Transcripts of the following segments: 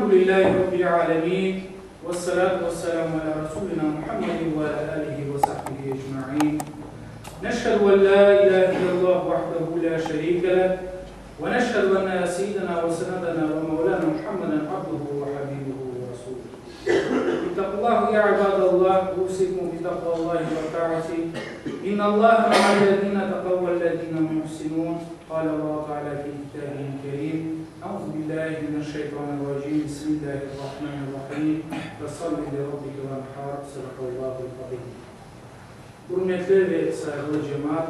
Elhamdülillahi Rabbil alemin, vessalatu vesselamu ala Rasulina Muhammedin ve ala alihi ve sahbihi ecmain. Neşhedü en la ilahe illallah vahdehu la şerike leh, ve neşhedü enne seyyidina ve senedena ve mevlana Muhammeden abduhu ve habibuhu ve rasuluhu. İttaqullaha ya ibadallah, usikum bi taqvallahi ve taati. İnnallaha ma'allezine taqav vellezine muhsinun. Qâle Allahu Teala fi kitâbihil kerîm, Euzu billahi mineşşeytanirracim, Bismillahirrahmanirrahim, Fesalli li rabbike venhar, Sadakallahul azim. Ürmetli ve sayğılı cemaat,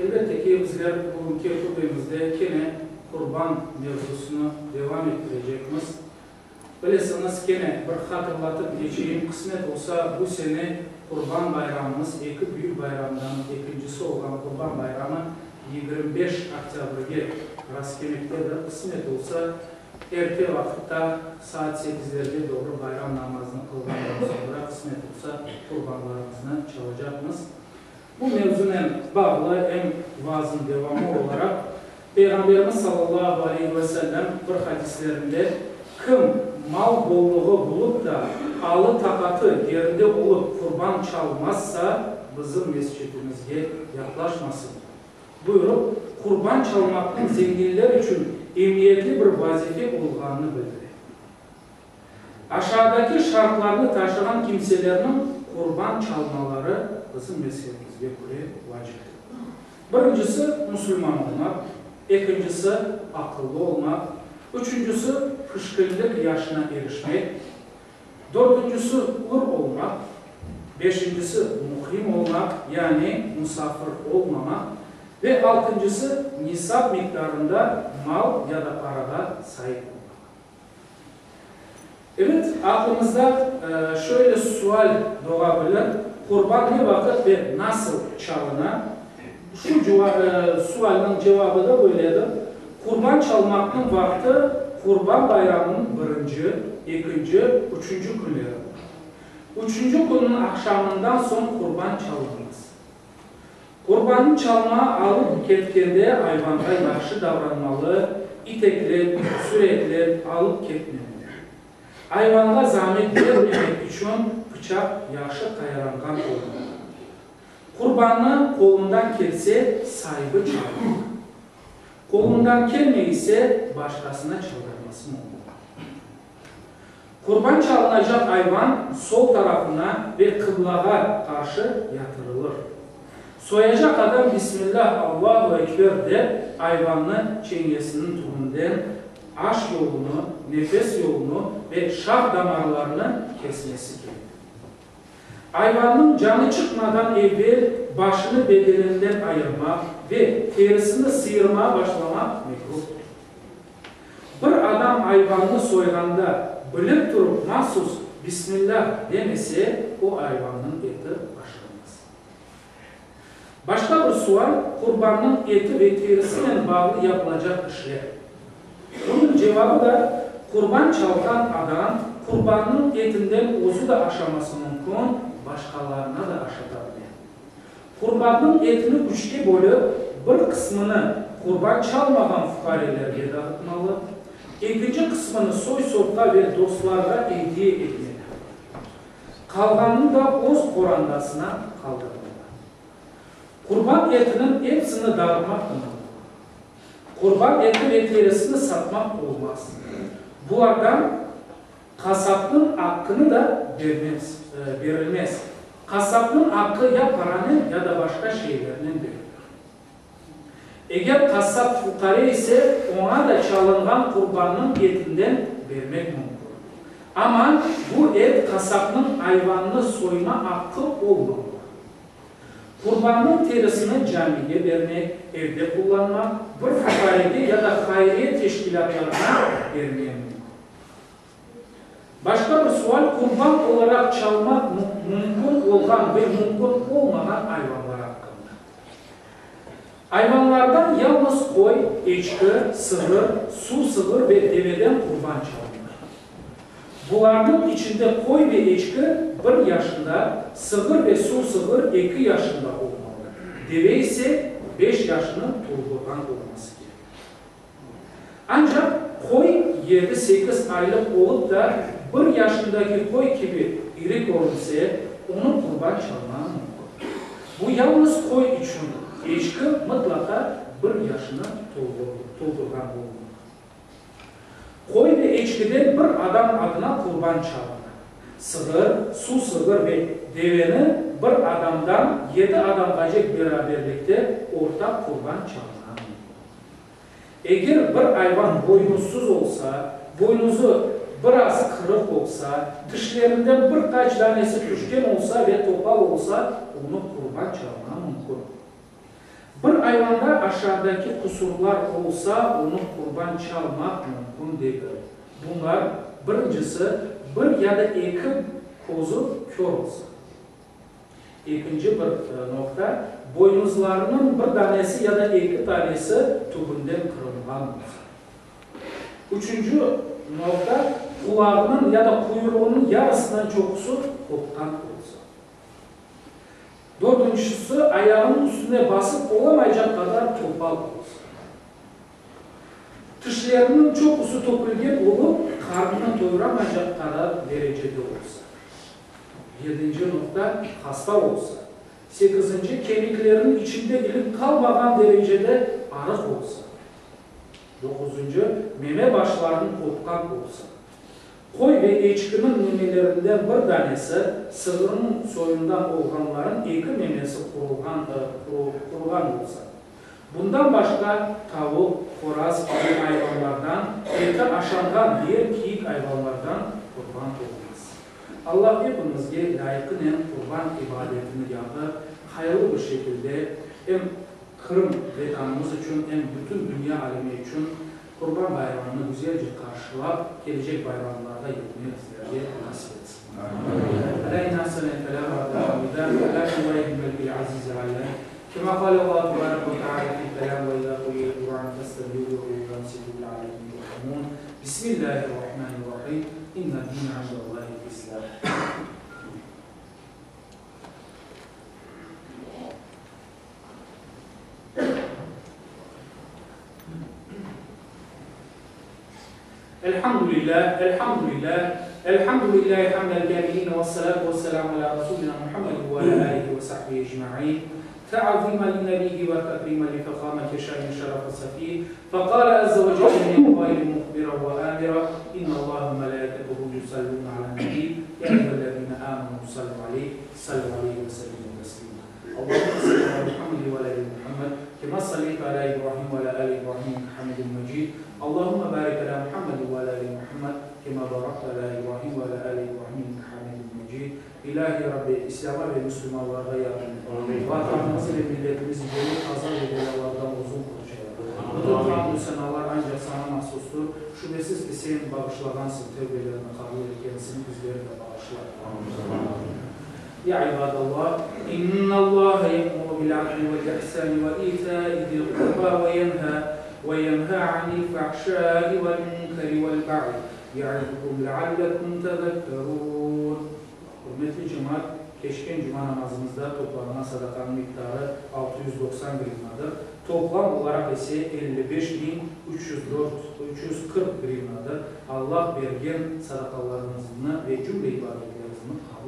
elbette ki, bizler bugünki hutbemizde kene qurban mevzusını devam ettirecekmiz. Bilesiñiz, kene bir hatırlatıp keçeyim, qısmet olsa, bu sene Qurban bayramımız, eki büyük bayramdan ekincisi olğan Qurban bayramı 25 oktâbrge rastkelmektedir. Qısmet olsa, erte vaqıtta, saat sekizlerge doğru bayram namazını qılğandan soñra, qısmet olsa, qurbanlarımıznı çalacaqmız. Bu mevzunen bağlı em vaazın devamı olaraq, Peyğamberimiz sallallahu aleyhi ve sellem bir hadislerinde, Kim mal bolluğı bulup da, alı-taqatı yerinde olıp qurban çalmazsa, bizim mescitimizge yaqlaşmasın, buyurıp, qurban çalmaqnıñ zenginler içün emiyetli bir vazife olğanını bildire. Aşağıdaki şartlarnı taşığan kimselerniñ qurban çalmaları bizim mezhebimizge köre vaciptir. Birincisi, musulman olmaq, ekincisi, aqıllı olmaq, üçüncisi, pişkinlik yaşına erişmek, dörtüncisi, ür olmaq, beşincisi, muqim olmaq, yani musafir olmamaq, ve altıncısı, nisap miqdarında mal ya da parağa saip olmaq. Evet, aqlımızda şöyle sual doğa bilir, qurban ne vaqıt ve nasıl çalına? Şu sualniñ cevabı da böyledir, qurban çalmaqnıñ vaqtı Qurban bayramınıñ birinci, ekinci, üçünci künleridir. Üçünci künniñ aqşamından soñ qurban çalınmaz. Qurbannı çalmağa alıp ketkende ayvanğa yahşı davranmalı, iteklep, süreklep alıp ketmemeli. Ayvanğa zamet bermemek içün pıçaq yahşı qayaranğan olmalı. Qurbannı qolundan kelse saibi çalmalı. Qolundan kelmey ise başqasına çaldırması mümkün. Qurban çalınacaq ayvan sol tarafına ve qıblağa qarşı yatırılır. Soyacaq adam Bismillah, Allahu ekber dep, ayvannı çeñgesiniñ tübünden aş yolunı, nefes yolunı ve şah damarlarını kesmesi kerek. Ayvannıñ canı çıqmadan evel başını bedeninden ayırmaq ve terisini sıyırmağa başlamaq mekruhtur. Bir adam ayvannı soyğanda bilip turıp mahsus Bismillah demese, o ayvannıñ eti aşırmaz. Başqa bir sual, qurbannıñ eti ve terisinen bağlı yapılacaq işler. Bunıñ cevabı da, qurban çalğan adam qurbannıñ etinden özü de aşaması mümkün, başqalarına da aşata bile. Qurbannıñ etini üçke bölip, bir qısmını qurban çalmağan fuqarelerge dağıtmalı, ekinci qısmını soy-sopqa ve dostlarğa ediye etmeli. Qalğanını da öz qorandasına qaldırmalı. Qurban etiniñ epsini dağıtmaq da mümkün. Qurban eti ve terisini satmaq olmaz. Bulardan qasapnıñ aqqını da bermez, berilmez. Qasapnıñ aqqı ya paranen, ya da başqa şeylernen berilir. Eger qasap fuqare ise, oña da çalınğan qurbannıñ etinden bermek mümkün. Amma bu et qasapnıñ ayvannı soyma aqqı olmamalı. Qurbannıñ terisini camige bermek, evde qullanmaq, bir fuqarege ya da hayriye teşkilâtlarına bermeye mümkün. Başqa bir sual, qurban olaraq çalmaq mümkün olğan ve mümkün olmağan ayvanlar aqqında. Ayvanlardan yalnız qoy, eçki, sığır, suv sığır ve deveden qurban çalınır. Bularnıñ içinde qoy ve eçki bir yaşında, sığır ve suv sığır eki yaşında olmalı, deve ise beş yaşını toldurğan olması kerek. Ancaq qoy. Yedi-sekiz aylıq olıp da, bir yaşındaki qoy kibi iri körünse, onı qurban çalmañ mümkün. Bu yalıñız qoy içündir. Eçki mıtlaqa bir yaşını toldurğan olmalı. Qoy ve eçkiden bir adam adına qurban çalına. Sığır, su sığır ve deveni bir adamdan yedi adamğacek beraberlikte ortaq qurban çalına mümkün. Eger bir ayvan boynuzsuz olsa, boynuzı biraz qırıq olsa, tişlerinden bir qaç danesi tüşken olsa ve topal olsa, onı qurban çalma mümkün. Bir ayvanda aşağıdaki qusurlar olsa, onı qurban çalmaq mümkün degil. Bunlar, birincisi, bir ya da eki közü kör olsa. Ekinci bir noqta, boynuzlarınıñ bir danesi ya da eki tanesi tübünden qırılğan olsa. Üçünci noqta, qulağınıñ ya da quyruğınıñ yarısından çoqusı qopqan olsa. Dördüncisi, ayağınıñ üstüne basıp olamaycaq qadar topal olsa. Tişleriniñ çoqusı tökülgen olıp, qarnını toyuramaycaq qadar derecede olsa. Yedinci noqta, hasta olsa. Sekizinci, kemikleriniñ içinde ilik qalmağan derecede arıq olsa. Doquzıncı, meme başlarınıñ qopqan olsa. Qoy ve eçkiniñ memelerinden bir danesi, sığırnıñ soyundan olğanlarıñ eki memesi qurulğan quruğan olsa. Bundan başqa, tavuq, horaz kibi ayvanlardan, eti aşanğan diğer kiyik ayvanlardan qurban olmaz. Allah epimizge lâyıqınen qurban ibadetini yapıp, hayırlı bir şekilde em Qırım Vetanımız içün, em bütün dünya alemi içün Qurban bayramını güzelce qarşılap, kelecek bayramlarğa yetmek bizlerge nasip etsin. Alâ inna ahsenel kelâm Rabbul Hamida, kelâmullâhil melikil azizil allâm, kemâ qâle Allahu tebareke ve teâlâ fil kelâm ve izâ quri'el Qur'ân festemi'û lehu ve ansitû leallekum turhamûn. Bismillâhirrahmânirrahîm. İnna dîne indallâhil İslâm. Elhamdülillah, elhamdülillah, elhamdülillahi hamdel kâmilîn vessalâtu vesselâmu alâ rasûlinâ Muhammedin ve alâ âlihi ve sahbihi ecmaîn. Te'azîmen li nebiyhi ve tekrîmen li fehâmeti şâni şerefe safîh. Feqâle azze ve celle min qailin muhbiran ve âmira, İnnallâhe ve melâiketuhu yusallûne alen nebî, ya eyyühellezîne âmenû sallû aleyh, sallû aleyhi ve sellîmû teslîmâ. Allahümme salli ala Muhammed ve ala ali Muhammed, kema salleyte ala İbrahim ve ala ali İbrahim inneke hamidun mecid. Allahümme barik ala Muhammed ve ala ali Muhammed, kema barakte ala İbrahim ve ala ali İbrahim inneke hamidun mecid. İlahi Rabbi, İslâm'a ve müslümanlarğa yardım et. Vatanımızı ve milletimizi böyle qaza ve belâlardan özüñ qorçala. Bütün hamdü senalar ancaq Saña mahsustur. Şübesiz ki, Sen bağışlağansıñ, tevbelerini qabul etkensiñ, bizleri de bağışla. Ya ibadallah, innallaha ye'muru bil adli vel ihsani ve ita'i zil qurba ve yenha ve yenha anil fahşai vel munkeri vel bagyi ya'izukum leallekum tezekkerun. Ürmetli cemaat, keçken cuma namazımızda toplanğan sadaqanıñ miqdarı 690 grivnadır, toplam olaraq ise 55 304, 340 grivnadır. Allah bergen sadaqalarıñıznı ve cümle ibadetleriñizni qabul.